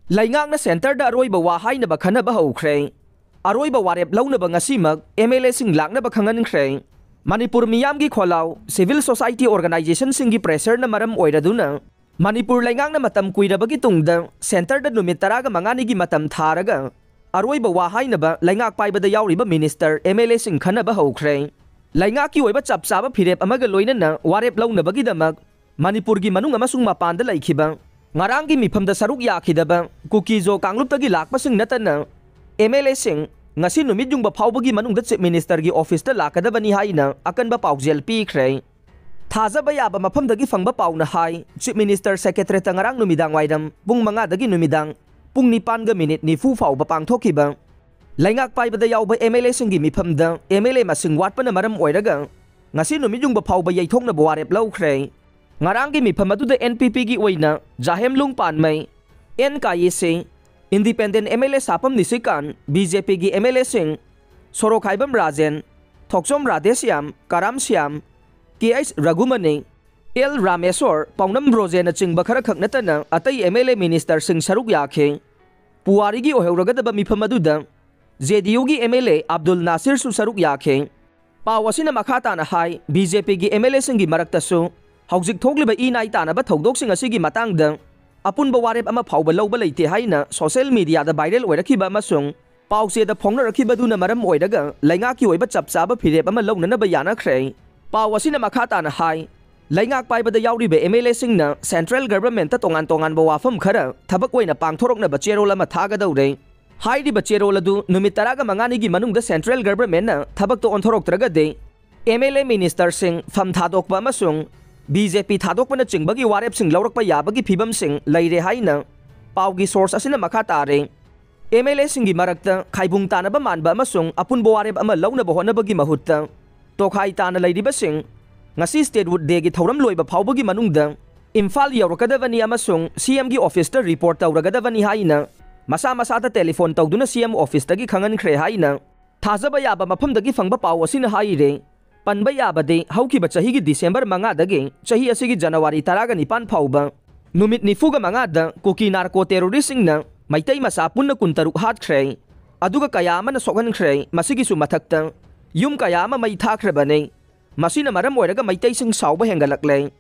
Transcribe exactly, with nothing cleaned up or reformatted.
ꯂꯩꯉꯥꯛꯅ centreꯗ ꯑꯔꯣꯏꯕ ꯋꯥ ꯍꯥꯏꯅꯕ ꯈꯟꯅꯕ ꯍꯧꯈ꯭ꯔꯦ꯫ ꯑꯔꯣꯏꯕ ꯋꯥꯔꯦꯞ ꯂꯧꯅꯕ ꯉꯁꯤꯃꯛ MLAꯁꯤꯡ ꯂꯥꯛꯅꯕ ꯈꯪꯍꯟꯈ꯭ꯔꯦ꯫ ꯃꯅꯤꯄꯨꯔ ꯃꯤꯌꯥꯝꯒꯤ ꯈꯣꯜꯂꯥꯎ, civil society organisationꯁꯤꯡꯒꯤ pressureꯅ ꯃꯔꯝ ꯑꯣꯏꯔꯗꯨꯅ ꯃꯅꯤꯄꯨꯔ ꯂꯩꯉꯥꯛꯅ ꯃꯇꯝ ꯀꯨꯏꯔꯕꯒꯤ ꯇꯨꯡꯗ centreꯗ ꯅꯨꯃꯤꯠ ꯇꯔꯥꯒ ꯃꯉꯥꯅꯤꯒꯤ ꯃꯇꯝ ꯊꯥꯔꯒ ꯑꯔꯣꯏꯕ ꯋꯥ ꯍꯥꯏꯅꯕ ꯂꯩꯉꯥꯛ ꯄꯥꯏꯕꯗ ꯌꯥꯎꯔꯤꯕ minister, MLAꯁꯤꯡ ꯈꯟꯅꯕ ꯍꯧꯈ꯭ꯔꯦ꯫ ꯂꯩꯉꯥꯛꯀꯤ ꯑꯣꯏꯕ ꯆꯞ ꯆꯥꯕ ꯐꯤꯔꯦꯞ ꯑꯃꯒ ꯂꯣꯏꯅꯅ ꯋꯥꯔꯦꯞ ꯂꯧꯅꯕꯒꯤꯗꯃꯛ ꯃꯅꯤꯄꯨꯔꯒꯤ ꯃꯅꯨꯡ ꯑꯃꯁꯨꯡ ꯃꯄꯥꯟꯗ ꯂꯩꯈꯤꯕ ꯉꯔꯥꯡꯒꯤ ꯃꯤꯐꯝꯗ ꯁꯔꯨꯛ ꯌꯥꯈꯤꯗꯕ ꯀꯨꯀꯤꯖꯣ ꯀꯥꯡꯂꯨꯞꯇꯒꯤ ꯂꯥꯛꯄꯁꯤꯡ ꯅꯠꯇꯅ MLAꯁꯤꯡ ꯉꯁꯤ ꯅꯨꯃꯤꯠ ꯌꯨꯡꯕ ꯐꯥꯎꯕꯒꯤ ꯃꯅꯨꯡꯗ Chief Ministerꯒꯤ officeꯇ ꯂꯥꯛꯀꯗꯕꯅꯤ ꯍꯥꯏꯅ ꯑꯀꯟꯕ ꯄꯥꯎꯖꯦꯜ ꯄꯤꯈ꯭ꯔꯦ꯫ ꯊꯥꯖꯕ ꯌꯥꯕ ꯃꯐꯝꯗꯒꯤ ꯐꯪꯕ ꯄꯥꯎꯅ ꯍꯥꯏ, Chief Minister Secretariatꯇ ꯉꯔꯥꯡ ꯅꯨꯃꯤꯗꯥꯡ ꯋꯥꯏꯔꯝ ꯄꯨꯡ ꯃꯉꯥꯗꯒꯤ ꯅꯨꯃꯤꯗꯥꯡ ꯄꯨꯡ ꯅꯤꯄꯥꯟꯒ ꯃꯤꯅꯤꯠ ꯅꯤꯐꯨ ꯐꯥꯎꯕ ꯄꯥꯡꯊꯣꯛꯈꯤꯕ ꯂꯩꯉꯥꯛ ꯄꯥꯏꯕꯗ ꯌꯥꯎꯕ MLAꯁꯤꯡꯒꯤ ꯃꯤꯐꯝꯗ MLA ꯃꯁꯤꯡ ꯋꯥꯠꯄꯅ ꯃꯔꯝ ꯑꯣꯏꯔꯒ ꯉꯁꯤ ꯅꯨꯃꯤꯠ ꯌꯨꯡꯕ ꯐꯥꯎꯕ ꯌꯩꯊꯣꯛꯅꯕ ꯋꯥꯔꯦꯞ ꯂꯧꯈ꯭ꯔꯦ꯫ ꯉꯔꯥꯡꯒꯤ ꯃꯤꯐꯝ ꯑꯗꯨꯗ NPPꯒꯤ ꯑꯣꯏꯅ ꯖꯥꯍꯦꯝꯂꯨꯡ ꯄꯥꯟꯃꯩ, N ꯀꯥꯌꯦꯁꯤ, Independent MLA ꯁꯥꯄꯝ ꯅꯤꯁꯤꯀꯥꯟ, BJPꯒꯤ MLAꯁꯤꯡ ꯁꯣꯔꯣꯛꯈꯥꯏꯕꯝ ꯔꯥꯖꯦꯟ, ꯊꯣꯛꯆꯣꯝ ꯔꯥꯙꯦꯁ꯭ꯌꯥꯝ, ꯀꯔꯥꯝ ꯁ꯭ꯌꯥꯝ, K H ꯔꯘꯨꯃꯅꯤ, L ꯔꯥꯃꯦꯁꯣꯔ, ꯄꯥꯎꯅꯝ ꯕ꯭ꯔꯣꯖꯦꯅꯆꯤꯡꯕ ꯈꯔꯈꯛ ꯅꯠꯇꯅ ꯑꯇꯩ MLA ministerꯁꯤꯡ ꯁꯔꯨꯛ ꯌꯥꯈꯤ꯫ ꯄꯨꯋꯥꯔꯤꯒꯤ ꯑꯣꯏꯍꯧꯔꯒꯗꯕ ꯃꯤꯐꯝ ꯑꯗꯨꯗ JDUꯒꯤ MLA ꯑꯕꯗꯨꯜ ꯅꯥꯁꯤꯔꯁꯨ ꯁꯔꯨꯛ ꯌꯥꯈꯤ꯫ ꯄꯥꯎ ꯑꯁꯤꯅ ꯃꯈꯥ ꯇꯥꯅ ꯍꯥꯏ, BJPꯒꯤ MLAꯁꯤꯡꯒꯤ ꯃꯔꯛꯇꯁꯨ ꯍꯧꯖꯤꯛ ꯊꯣꯛꯂꯤꯕ ꯏ ꯅꯥꯏ ꯇꯥꯅꯕ ꯊꯧꯗꯣꯛꯁꯤꯡ ꯑꯁꯤꯒꯤ ꯃꯇꯥꯡꯗ ꯑꯄꯨꯟꯕ ꯋꯥꯔꯦꯞ ꯑꯃ ꯐꯥꯎꯕ ꯂꯧꯕ ꯂꯩꯇꯦ ꯍꯥꯏꯅ social mediaꯗ viral ꯑꯣꯏꯔꯛꯈꯤꯕ ꯑꯃꯁꯨꯡ ꯄꯥꯎꯆꯦꯗ ꯐꯣꯡꯅꯔꯛꯈꯤꯕꯗꯨꯅ ꯃꯔꯝ ꯑꯣꯏꯔꯒ ꯂꯩꯉꯥꯛꯀꯤ ꯑꯣꯏꯕ ꯆꯞ ꯆꯥꯕ ꯐꯤꯔꯦꯞ ꯑꯃ ꯂꯧꯅꯅꯕ ꯌꯥꯅꯈ꯭ꯔꯦ꯫ ꯄꯥꯎ ꯑꯁꯤꯅ ꯃꯈꯥ ꯇꯥꯅ ꯍꯥꯏ, ꯂꯩꯉꯥꯛ ꯄꯥꯏꯕꯗ ꯌꯥꯎꯔꯤꯕ MLAꯁꯤꯡꯅ central governmentꯇ ꯇꯣꯉꯥꯟ ꯇꯣꯉꯥꯟꯕ ꯋꯥꯐꯝ ꯈꯔ ꯊꯕꯛ ꯑꯣꯏꯅ ꯄꯥꯡꯊꯣꯔꯛꯅꯕ ꯆꯦꯔꯣꯜ ꯑꯃ ꯊꯥꯒꯗꯧꯔꯦ꯫ ꯍꯥꯏꯔꯤꯕ ꯆꯦꯔꯣꯜ ꯑꯗꯨ ꯅꯨꯃꯤꯠ ꯇꯔꯥꯒ ꯃꯉꯥꯅꯤꯒꯤ ꯃꯅꯨꯡꯗ central governmentꯅ ꯊꯕꯛꯇ ꯑꯣꯟꯊꯣꯔꯛꯇ꯭ꯔꯒꯗꯤ MLA ministerꯁꯤꯡ ꯐꯝ ꯊꯥꯗꯣꯛꯄ ꯑꯃꯁꯨꯡ BJP ꯊꯥꯗꯣꯛꯄꯅꯆꯤꯡꯕꯒꯤ ꯋꯥꯔꯦꯞꯁꯤꯡ ꯂꯧꯔꯛꯄ ꯌꯥꯕꯒꯤ ꯐꯤꯕꯝꯁꯤꯡ ꯂꯩꯔꯦ ꯍꯥꯏꯅ ꯄꯥꯎꯒꯤ source ꯑꯁꯤꯅ ꯃꯈꯥ ꯇꯥꯔꯦ꯫ MLAꯁꯤꯡꯒꯤ ꯃꯔꯛꯇ ꯈꯥꯏꯕꯨꯡ ꯇꯥꯅꯕ ꯃꯥꯟꯕ ꯑꯃꯁꯨꯡ ꯑꯄꯨꯟꯕ ꯋꯥꯔꯦꯞ ꯑꯃ ꯂꯧꯅꯕ ꯍꯣꯠꯅꯕꯒꯤ ꯃꯍꯨꯠꯇ ꯇꯣꯈꯥꯏ ꯇꯥꯅ ꯂꯩꯔꯤꯕꯁꯤꯡ ꯉꯁꯤ Statehood Dayꯒꯤ ꯊꯧꯔꯝ ꯂꯣꯏꯕ ꯐꯥꯎꯕꯒꯤ ꯃꯅꯨꯡꯗ ꯏꯝꯐꯥꯜ ꯌꯧꯔꯛꯀꯗꯕꯅꯤ ꯑꯃꯁꯨꯡ CMꯒꯤ officeꯇ report ꯇꯧꯔꯒꯗꯕꯅꯤ ꯍꯥꯏꯅ ꯃꯁꯥ ꯃꯁꯥꯗ telephone ꯇꯧꯗꯨꯅ CM officeꯇꯒꯤ ꯈꯪꯍꯟꯈ꯭ꯔꯦ ꯍꯥꯏꯅ ꯊꯥꯖꯕ ꯌꯥꯕ ꯃꯐꯝꯗꯒꯤ ꯐꯪꯕ ꯄꯥꯎ ꯑꯁꯤꯅ ꯍꯥꯏꯔꯦ꯫ ꯄꯟꯕ ꯌꯥꯕꯗꯤ, ꯍꯧꯈꯤꯕ ꯆꯍꯤꯒꯤ December ꯃꯉꯥꯗꯒꯤ ꯆꯍꯤ ꯑꯁꯤꯒꯤ January ꯇꯔꯥꯒ ꯅꯤꯄꯥꯟ ꯐꯥꯎꯕ ꯅꯨꯃꯤꯠ ꯅꯤꯐꯨꯒ ꯃꯉꯥꯗ ꯀꯨꯀꯤ ꯅꯥꯔꯀꯣ ꯇꯦꯔꯣꯔꯤꯁꯁꯤꯡꯅ ꯃꯩꯇꯩ ꯃꯆꯥ ꯄꯨꯟꯅ ꯀꯨꯟꯇꯔꯨꯛ ꯍꯥꯠꯈ꯭ꯔꯦ, ꯑꯗꯨꯒ ꯀꯌꯥ ꯑꯃꯅ ꯁꯣꯛꯍꯟꯈ꯭ꯔꯦ꯫ ꯃꯁꯤꯒꯤꯁꯨ ꯃꯊꯛꯇ ꯌꯨꯝ ꯀꯌꯥ ꯑꯃ ꯃꯩ ꯊꯥꯈ꯭ꯔꯕꯅꯤ꯫ ꯃꯁꯤꯅ ꯃꯔꯝ ꯑꯣꯏꯔꯒ ꯃꯩꯇꯩꯁꯤꯡ ꯁꯥꯎꯕ ꯍꯦꯟꯒꯠꯂꯛꯂꯦ꯫